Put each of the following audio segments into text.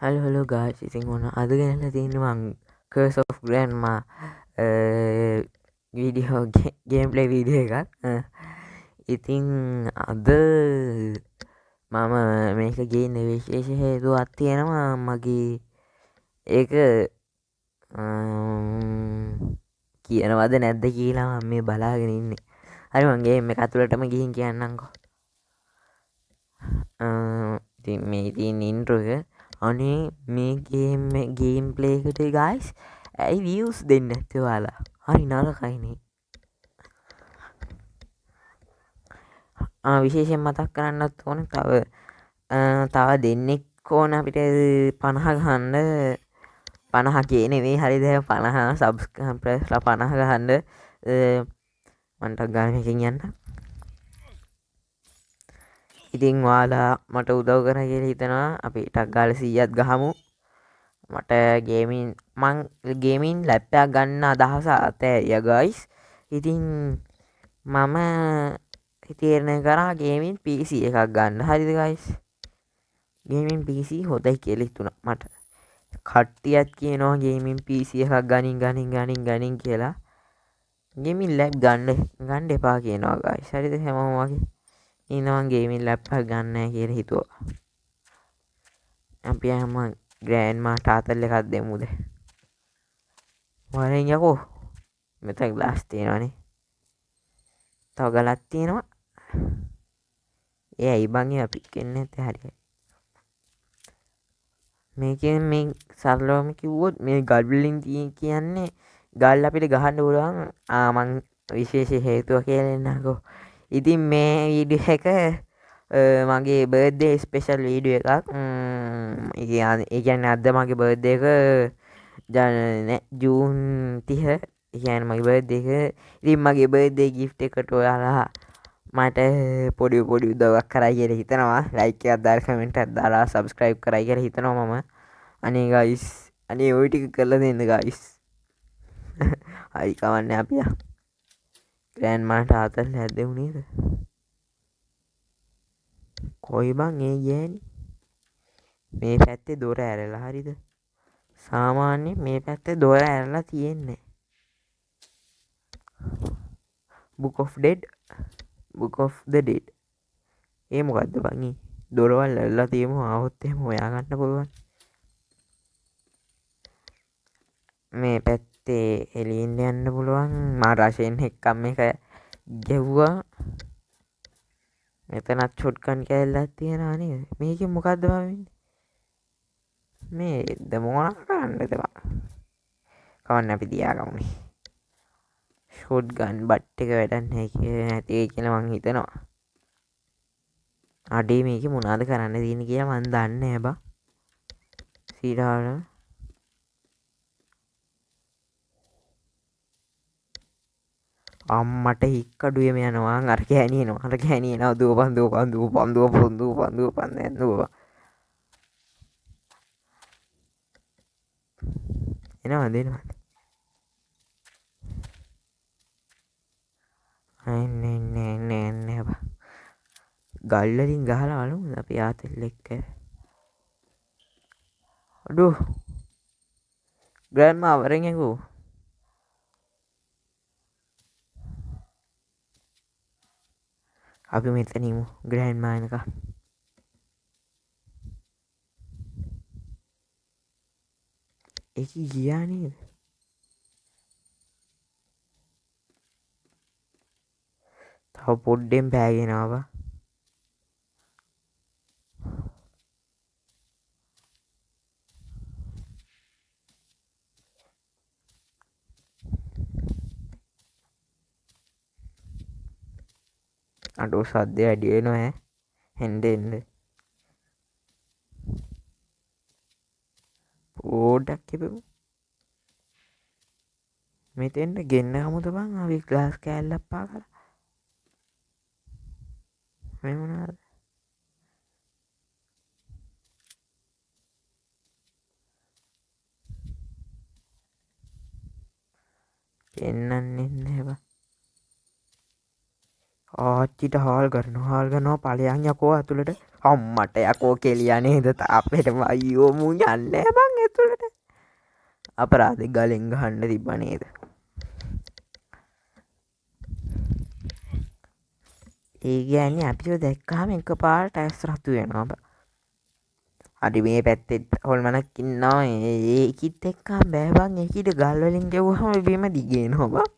Hello hello ගායිස්, ඉතින් ඔන්න අද ගෙනල්ලා තියෙන්නේ මං Curse of Grandma video game play video එකක්. ඉතින් අද මම මේක ගේන්න විශේෂ හේතුවක් තියෙනවා. මගේ ඒක කියනවද නැද්ද කියලා මම මේ බලාගෙන ඉන්නේ. හරි, මං ගේම් එක ඇතුළටම ගිහින් කියන්නම්කෝ. ඉතින් මේ තියෙන ඉන්ට්‍රෝ එක. අනේ මේ ගේම් ප්ලේ එකට ගයිස් ඇයි වීව්ස් දෙන්නේ නැත්තේ ඔයාලා? හරි නරකයිනේ. විශේෂයෙන් මතක් කරන්නත් ඕනේ, තව දෙන්නෙක් ඕන අපිට 50 ගහන්න. 50 කේ නෙමෙයි, හරිද? 50 සබ්ස්ක්‍රයිබර්ස්ලා 50 ගහන්න. මං ටක් ගාලා මේකෙන් යන්න. ඉතින් ඔයාලා මට උදව් කරා කියලා හිතනවා. අපි ටක් ගාලා 100ක් ගහමු. මට මං ගේමින් ලැප් එකක් ගන්න අදහස අතෑරියා ගයිස්. ඉතින් මම තීරණය කරා ගේමින් PC එකක් ගන්න. හරිද ගයිස්? ගේමින් PC හොඳයි කියලා හිතුණා මට. කට්ටියත් කියනවා ගේමින් PC එකක් ගනින් ගනින් ගනින් ගනින් කියලා. ගේමින් ලැප් ගන්න එපා කියනවා ගයිස්. හරිද? හැමෝම වගේ. ඉතින් මං ගේමින් ලැප් එකක් ගන්න නෑ කියලා හිතුවා. අපි හැම ග්‍රෑන්ඩ්මා තාතල් එකක් දෙමුද? වරෙන් යකෝ. මෙතන ග්ලාස් තියෙනවනේ. තව ගලක් තියෙනවා. ඒ ඇයි බං ඒ අපි කෙන්නේ නැත්තේ? හරි. මේකෙන් මේ සරලවම කිව්වොත් මේ ගල් වලින් කියන්නේ ගල් අපිට ගහන්න පුළුවන්. මං විශේෂ හේතුව කියලා එන්නකෝ. ඉතින් මේ වීඩියෝ එක මගේ බර්ත්ඩේ ස්පෙෂල් වීඩියෝ එකක්. ඒ කියන්නේ අද මගේ බර්ත්ඩේ එක ජූන් 30. ඒ කියන්නේ මගේ බර්ත්ඩේ එක. ඉතින් මගේ බර්ත්ඩේ ගිෆ්ට් එකට ඔයාලා මට පොඩි පොඩි උදව්වක් කරයි කියලා හිතනවා. ලයික් එකක් දාලා කමෙන්ට් එකක් දාලා සබ්ස්ක්‍රයිබ් කරයි කියලා හිතනවා මම. අනේ ගයිස්, අනේ ওই ටික කරලා දෙන්න ගයිස්. හරි කවන්නේ අපි යා. ග්‍රෑන්ඩ්මාට ආතල් හැදෙමු නේද? කොයි බං ඒ ගෑණි? මේ පැත්තේ දොර ඇරලා හරිද? සාමාන්‍යයෙන් මේ පැත්තේ දොර ඇරලා තියෙන්නේ. Book of Dead, Book of the Dead. ඒ මොකද්ද බං ඊ? දොරවල් ඇරලා තියෙමු, ආවොත් එහෙම හොයාගන්න පුළුවන්. මේ පැත්තේ එළියෙන් යන්න පුළුවන්. මා රෂෙන් එක්කම මේක ගැව්වා. මෙතනත් ෂොට්ගන් කෑල්ලක් තියෙනවා නේද? මේකෙන් මොකද්ද බං වෙන්නේ? මේ ද මොනවා කරන්නද බං? කවන්න අපි තියාගමුනේ. ෂොට්ගන් බට් එක වැඩක් නැහැ කියලා නැති වෙයි කියලා මං හිතනවා. අඩේ මේකේ මොනවද කරන්න තියෙන්නේ කියලා මං දන්නේ නෑ බං. සීරාවල අම්මට හික්කඩුවේම යනවා. අර කෑණි එනවා, අර කෑණි එනවා. දුවපන් දුවපන් දුවපන් දුවපන් දුවපන් දුවපන් දැන් දුවපන්. එනවද එනවද? එන්නේ එන්නේ එන්නේ එන්නේ බං. ගල් වලින් ගහලා බලමුද අපි ආතල් එක්ක? අඩෝ ග්‍රෑන්ඩ්මා වරෙන් යකෝ. අපි මෙතන ඉමු ග්‍රෑන්ඩ්මා එනකම්. ඒක ගියා නේද? තව පොඩ්ඩෙන් පෑගෙනවා බං. අඩෝ සද්දේ වැඩි වෙනවා ඈ. එන්න එන්න. පොඩ්ඩක් ඉපෙමු. මෙතෙන්ට ගෙන්න ගමුද බං අපි ග්ලාස් කෑල්ලක් පා කරලා. මේ මොනවාද? පෙන්නන්නේ නැහැ බං. ආච්චිට හාල් කරනවා, හාල් කරනවා. ඵලයන් යකෝ ඇතුළට. අම්මට යකෝ කෙලියා නේද තාප්පෙටම. අයියෝ මුන් යන්නේ නෑ බං ඇතුළට. අපරාධේ ගලෙන් ගහන්න තිබ්බා නේද? ඒ කියන්නේ අපිව දැක්කහම එකපාරට ඇස් රතු වෙනවා බං. හරි මේ පැත්තෙත් හොල්මනක් ඉන්නවා. ඒකිත් එක්කම බෑ බං. ඒකිට ගල් වලින් ගැව්වහම බිම දිගේ එනවා බං.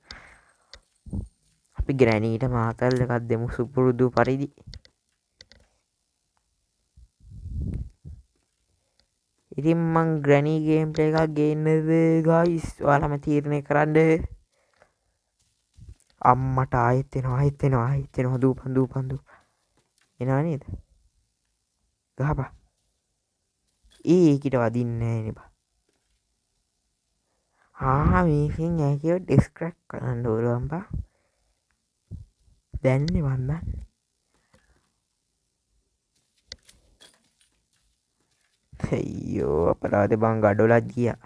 අපි ග්‍රැනීට මාතල් එකක් දෙමු සුපුරුදු පරිදි. ඉතින් මං ග්‍රැනී ගේම් ප්ලේ එකක් ගේන්නද ගයිස්? ඔයාලම තීරණය කරන්න. අම්මට ආයෙත් එනවා, ආයෙත් එනවා, ආයෙත් එනවා. දූපන්, දූපන්, දූපන්. එනවා නේද? ගහපන්. ඒකිට වදින්නේ නෑනේ බං. මේකෙන් ඇකියෝ ඩිස්ක්‍රැක් කරන්න පුළුවන් බං. දැන්නේ මං දන්නේ. අයියෝ අපරාධේ බං ගඩොලක් ගියා.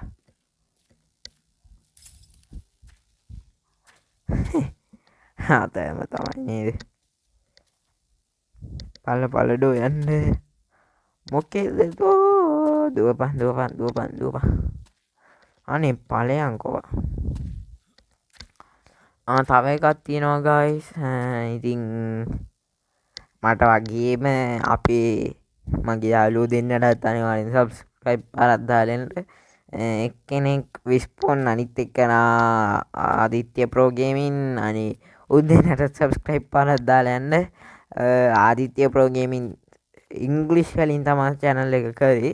ආතෑම තමයි නේද? පළ පළඩෝ යන්න. මොකේද දෝ? දුවපන්, දුවපන්, දුවපන්, දුවපන්. අනේ ඵලයන්කෝ බං. තව එකක් තියෙනවා ගයිස්. ඉතින් මට වගේම අපේ මගේ යාළුවෝ දෙන්නටත් අනිවාර්යෙන් සබ්ස්ක්‍රයිබ් පාරක් දාලා එන්න. එක්කෙනෙක් විස්පොන්, අනිත් එක්කෙනා ආදිත්‍ය ප්‍රෝ ගේමින්. අනේ උන් දෙන්නටත් සබ්ස්ක්‍රයිබ් පාරක් දාලා යන්න. ආදිත්‍ය ප්‍රෝ ගේමින් ඉංග්‍රීසි වලින් තමා චැනල් එක කරේ.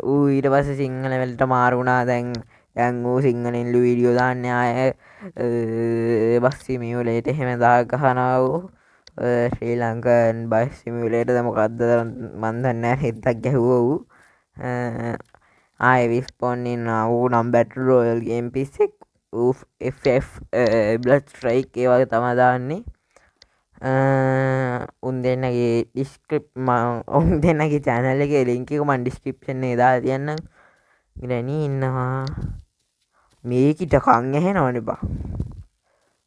ඌ ඊට පස්සේ සිංහල වලට මාරු වුණා. දැන් ඌ සිංහලෙන් වීඩියෝ දාන්නේ ආයේ. බස් සිමියුලේටර් එහෙම දා ගහනවා ඌ. ශ්‍රී ලංකන් බස් සිමියුලේටර් ද මොකද්ද මන් දන්නේ නෑ. හෙත්තක් ගැහුවා ඌ. ආයේ විස්පොන් ඉන්නවා. ඌ නම් බැටල් රොයල් ගේම් පිස්සෙක්. ඌ FF blood strike ඒ වගේ තමා දාන්නේ. උන් දෙන්නගේ ඩිස්ක්‍රිප් මං උන් දෙන්නගේ චැනල් එකේ ලින්ක් එක මං ඩිස්ක්‍රිප්ෂන් එකේ දාලා තියන්නම්. ග්‍රැනි ඉන්නවා. මේකිට කන් ඇහෙනවනේ බං.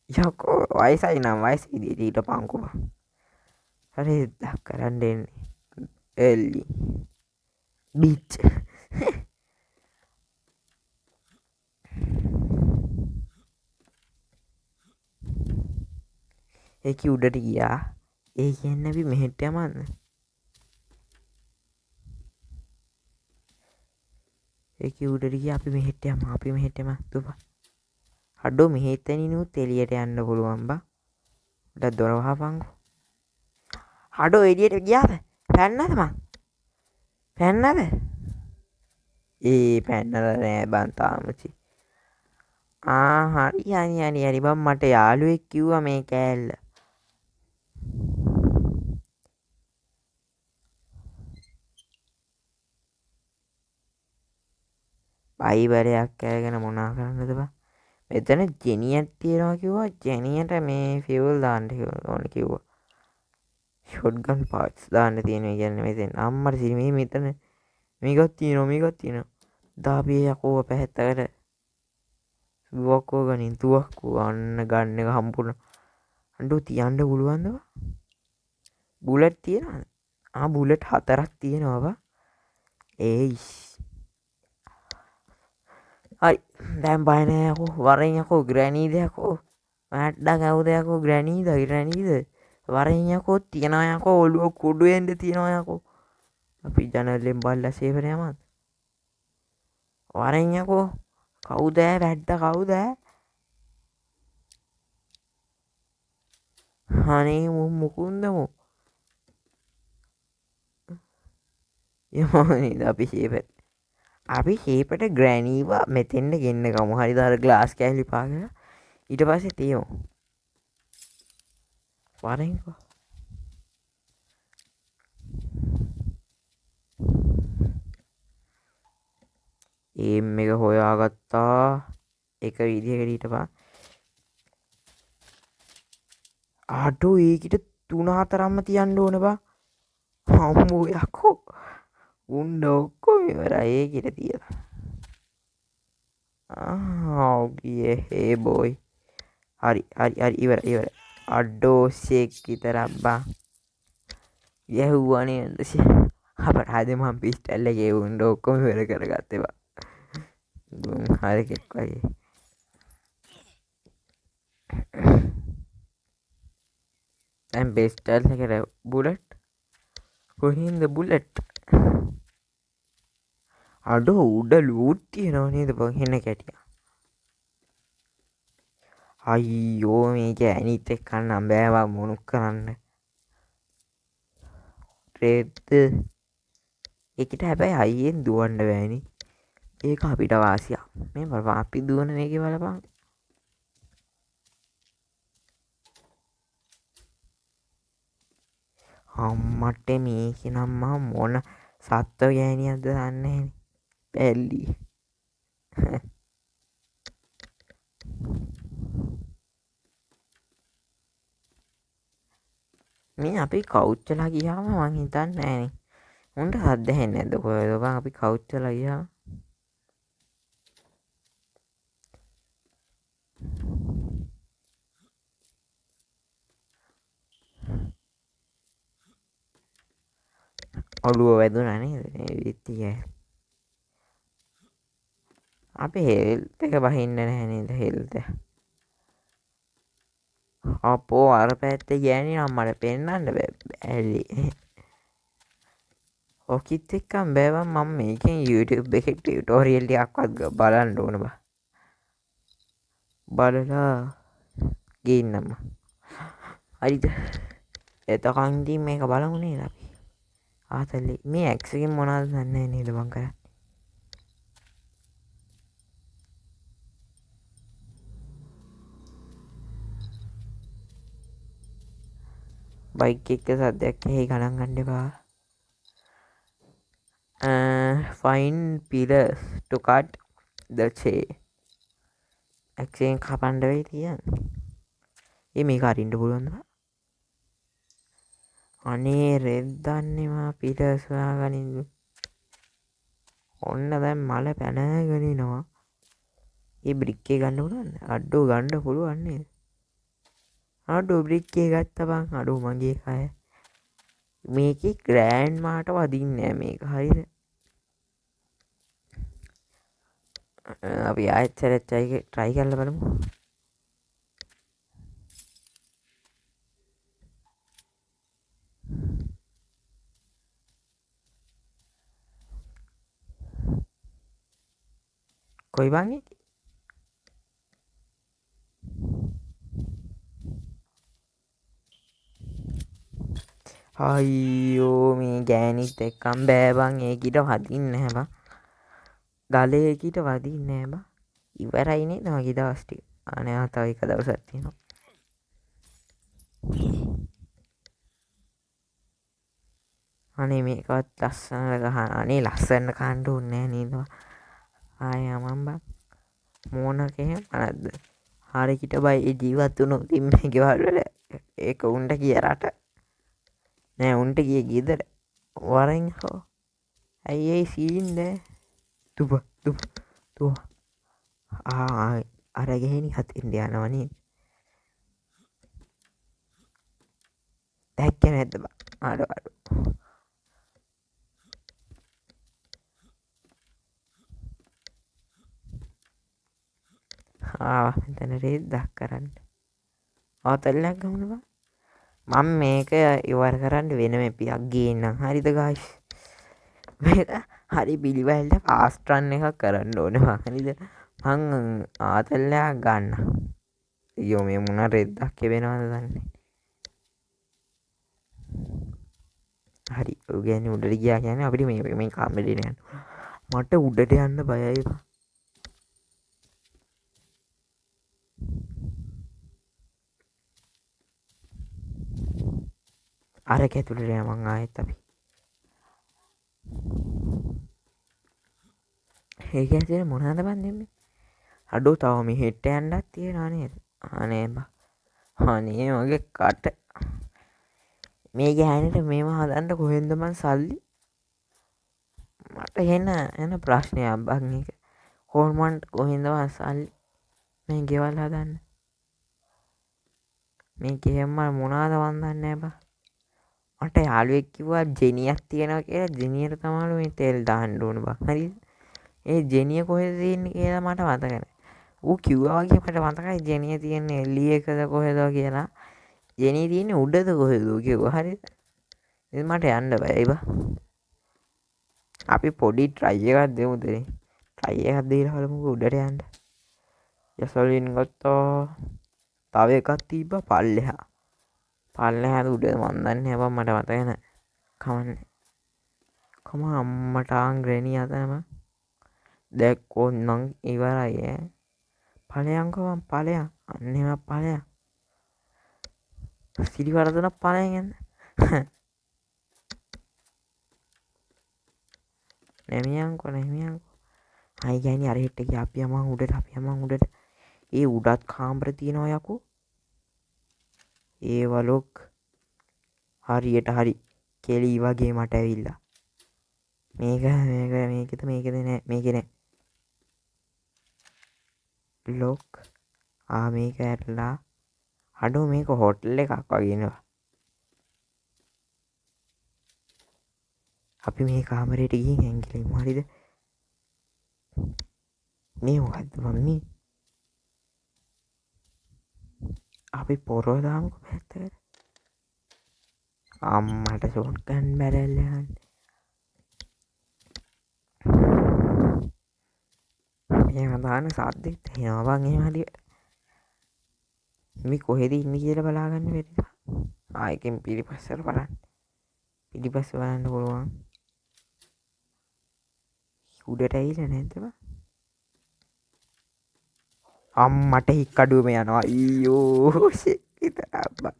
යකෝ වයසයි නම් වයසයි දී ඊට පංකු බං. හරි දක් කරන්න එන්නේ. එල්ලි. බීච්. ඒකි උඩට ගියා. ඒ කියන්නේ අපි මෙහෙට යමන්න. ඒකි උඩට ගියා. අපි මෙහෙට යමු. අපි මෙහෙට යමු. දුපා. අඩෝ මෙහෙතනිනුත් එළියට යන්න පුළුවන් බං. උඩ දොර වහපන්කෝ. අඩෝ එළියට ගියාද? පැන්නද මං? පැන්නද? ඒ පැන්නලා නෑ බං තාම චි. හරි හරි හරි හරි බං මට යාළුවෙක් කිව්වා මේ කෑල්ල. බයිබලයක් අරගෙන මොනා කරන්නද බං? මෙතන ජෙනියක් තියෙනවා කිව්වා. ජෙනියට මේ ෆියුල් දාන්න ඕන කිව්වා. ෂොට්ගන් පාර්ට්ස් දාන්න තියෙනවා කියන්නේ මෙතෙන්. අම්මට සිරි මේ මෙතන මේකක් තියෙනවා, මේකක් තියෙනවා. දාපිය යකෝ පැහැත්තකට. තුවක්කුව ගනින්, තුවක්කුව. අන්න ගන්න එක හම්බුණා. අඬු තියන්න පුළුවන්ද බං? බුලට් තියෙනවද? බුලට් 4ක් තියෙනවා බං. ඒයිස්. හරි දැන් බය නෑ යකෝ. වරෙන් යකෝ ග්‍රැනීද යකෝ. මැඩ්ඩා කවුද යකෝ? ග්‍රැනීද? ග්‍රැනීද? වරෙන් යකෝ තියනවා යකෝ. ඔළුව කුඩු වෙන්න තියනවා යකෝ. අපි ජනේලෙන් බලලා සේවර යමන්. වරෙන් යකෝ. කවුද ඈ? වැද්දා කවුද ඈ? අනේ මුන් මුකුන්ද මුන්. යමු නේද අපි සේවර. අපි ෂේපට ග්‍රැනීව මෙතෙන්ට ගෙන්න ගමු. හරිද? අර ග්ලාස් කෑලි පාගලා ඊට පස්සේ තියමු. වරෙන්කෝ. ඒම් එක හොයාගත්තා. එක විදිහකට හිටපන්. අඩෝ ඒකිට 3-4ක්ම තියන්න ඕන බං. හම්බෝ යකෝ. උන්න ඔක්කොම ඉවරයි ඒකිට තියලා. ගියේ හේ බෝයි. හරි හරි හරි ඉවරයි ඉවරයි. අඩෝ ෂේක් විතරක් බං. ගැහුවා නේද? අපරාධේ මං පිස්ටල් එකේ උන්ට ඔක්කොම ඉවර කරගත්තේ බං. දුම් හරකෙක් වගේ. දැන් පිස්ටල් එකට බුලට්. කොහෙන්ද බුලට්? අඩෝ උඩ ලූට් තියෙනව නේද බං? එන්න කැටියා. අයියෝ මේක ඇනිත් එක්ක නම් බෑ බං මොනුක් කරන්න. රෙද්ද ඒකට හැබැයි හයියෙන් දුවන්න බෑනේ. ඒක අපිට වාසියක්. මේ බලපන් අපි දුවන මේකේ බලපන්. අම්මට මේකේ නම් මම මොන සත්ව ගෑණියක්ද දන්නේ නෑනේ. පැල්ලි. මේ අපි කවුච් වෙලා ගියාම මං හිතන්නේ නෑනේ. උන්ට සද්ද ඇහෙන්නේ නැද්ද කොහෙද බං අපි කවුච් වෙලා ගියාම? ඔළුව වැදුනා නේද? මේ විත්තිය. අපේ හෙල්ත් එක බහින්න නැහැ නේද? හෙල්ත්. අපෝ අර පැත්තේ ගෑණි නම් මට පෙන්වන්න බෑ. බෑලි. ඔකිත් එක්කම බෑ බං මම මේකෙන් YouTube එකේ ටියුටෝරියල් ටිකක්වත් බලන්න ඕන බං. බලලා ගේන්නම්. හරිද? එතකන් ඉතින් මේක බලමු නේද අපි? ආතල්ලේ මේ ඇක්ස් එකෙන් මොනවද දන්නේ නැහැ නේද බං කරන්නේ? බයික් එක්ක සද්දයක් ඇහි ගණන් ගන්න එපා. Find pillars to cut the chain. Axe එකෙන් කපන්න වෙයි තියන්නේ. ඒ මේක අරින්න පුළුවන්ද බං? අනේ රෙද්දන්නේ මා පිලර්ස් හොයාගනින්න. ඔන්න දැන් මල පැනගෙන එනවා. ඒ බ්‍රික් එක ගන්න පුළුවන්ද? අඩෝ ගන්න පුළුවන් නේද? අඩෝ බ්‍රික් එක ගත්තා බං. අඩෝ මගේ කය. මේකේ ග්‍රෑන්ඩ් මාට වදින්නේ නෑ මේක. හරිද? අපි ආයෙත් සැරයක් try කරලා බලමු. කොයි බං ඒකේ? අයියෝ මේ ගෑනිත් එක්කම් බෑ බං. ඒකිට වදින්නේ නැහැ බං. ගලේකිට වදින්නේ නැහැ බං. ඉවරයි නේද මගේ දවස් ටික? අනේ ආ තව එක දවසක් තියෙනවා. අනේ මේකවත් ලස්සනට ගහන. අනේ ලස්සනට කන්න ඕනේ නෑ නේද බං? ආයේ අමං බං. මොනක එහෙම අනද්ද? හරියට බයි ඒ ජීවත් වුණොත් ඉතින් මේ ගෙවල් වල ඒක උන්ට ගිය රට. නෑ උන්ට ගිය ගෙදර. වරෙන් හෝ. ඇයි ඒ සීන් නෑ? තුබ තුබ තුබ. අර ගෑණි හතෙන්ට යනවා නේද? දැක්කේ නැද්ද බං? අඩෝ අඩෝ. ආ මෙතන රෙද්දක් කරන්න. ආතල්ලක් ගමු බං. මම මේක ඉවර කරන්න වෙනම එපියක් ගේන්නම්. හරිද ගයිස්? මේක හරි පිළිවෙලට ෆාස්ට් රන් එකක් කරන්න ඕනේ බං. හරිද? මං ආතල්ලයක් ගන්න. අයියෝ මේ මොන රෙද්දක් කෙවෙනවද දන්නේ. හරි ඔය ගෑණි උඩට ගියා කියන්නේ අපිට මේ කාමරේට යන්න. මට උඩට යන්න බයයි බං. අර ඇතුළට යමන් ආයෙත් අපි. ඒක ඇතුළේ මොනවද බං දෙන්නේ? අඩෝ තව මෙහෙට යන්නත් තියනවා නේද? අනේ බං. අනේ මගේ කට. මේ ගෑනිට මේව හදන්න කොහෙන්ද බං සල්ලි? මට එන ප්‍රශ්නයක් බං ඒක. හෝල්මන්ට් කොහෙන්ද බං සල්ලි මේ ගෙවල් හදන්න? මේක එහෙම මොනවාද මන් දන්නේ නෑ බං. මට යාළුවෙක් කිව්වා ජෙනියක් තියෙනවා කියලා. ජෙනියට තමයිලු මේ තෙල් දාන්න ඕන බං. හරිද? ඒ ජෙනිය කොහෙද තියෙන්නේ කියලා මට මතක නෑ. ඌ කිව්වා වගේ මට මතකයි ජෙනිය තියෙන්නේ එළිය එකද කොහෙද කියලා. ජෙනිය තියෙන්නේ උඩද කොහෙද ඌ කිව්වා. හරිද? ඉතින් මට යන්න බෑ බං. අපි පොඩි ට්‍රයි එකක් දෙමුද නේ? ට්‍රයි එකක් දීලා බලමුකෝ උඩට යන්න. යසලින් ගත්තා. තව එකක් තිබ්බා පල්ලෙහා. පල්ලෙහාද උඩ මන් දන්නේ නෑ බං, මට මතක නෑ. කමන්නේ. කම අම්මට ආන් ග්‍රැනි අතන බං. දැක්කොත් නම් ඉවරයි ඈ. ඵලයන්කෝ බං, ඵලයන්. අන්න එහෙම ඵලයන්. සිරි වරදන ඵලයන් යන්න. නැමියන්කෝ නැමියන්කෝ. ආයි ගෑණි අර හෙට්ට ගියා. අපි යමන් උඩට, අපි යමන් උඩට. ඒ උඩත් කාමර තියෙනවා යකෝ. ඒ වලොක් හරියට හරි කෙලි වගේ මට ඇවිල්ලා. මේක මේක මේකද මේකද නෑ, මේකේ නෑ. ලොක්. මේක ඇරලා. අඩෝ මේක හෝටල් එකක් වගේ නවා. අපි මේ කාමරේට ගිහින් ඇංගිලා ඉමු හරිද? මේ මොකද්ද මම මේ? අපි පොරව දාමුකෝ පැත්තකට. අම්මට ෂොට්ගන් බැරල් යන්නේ. මේවා දාන සද්දෙත් ඇහෙනවා බං එහෙම හරියට. මේ කොහෙද ඉන්නේ කියලා බලාගන්න බැරිද? එකෙන් පිටිපස්සට බලන්න. පිටිපස්ස බලන්න පුළුවන්. උඩට ඇවිල්ලා නැද්ද බං? අම්මට හික්කඩුවම යනවා. අයියෝ ෂිට් විතරක් බං.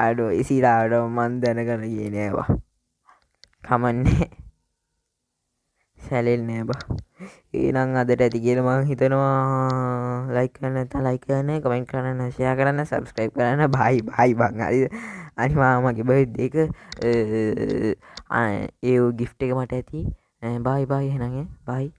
අඩෝ ඉසිලාට මං දැනගෙන ගියේ නෑ බං. කමන්නේ. සැලෙන්නේ නෑ බං. එහෙනම් අදට ඇති කියලා මං හිතනවා. ලයික් කරන්න නැත්නම් ලයික් කරන්න, කමෙන්ට් කරන්න, ෂෙයා කරන්න, සබ්ස්ක්‍රයිබ් කරන්න. බයි බයි බං. හරිද? අනිවා මගේ බර්ත්ඩේ එක, ඒ ගිෆ්ට් එක මට ඇති. බයි බයි එහෙනම් ඈ. බයි.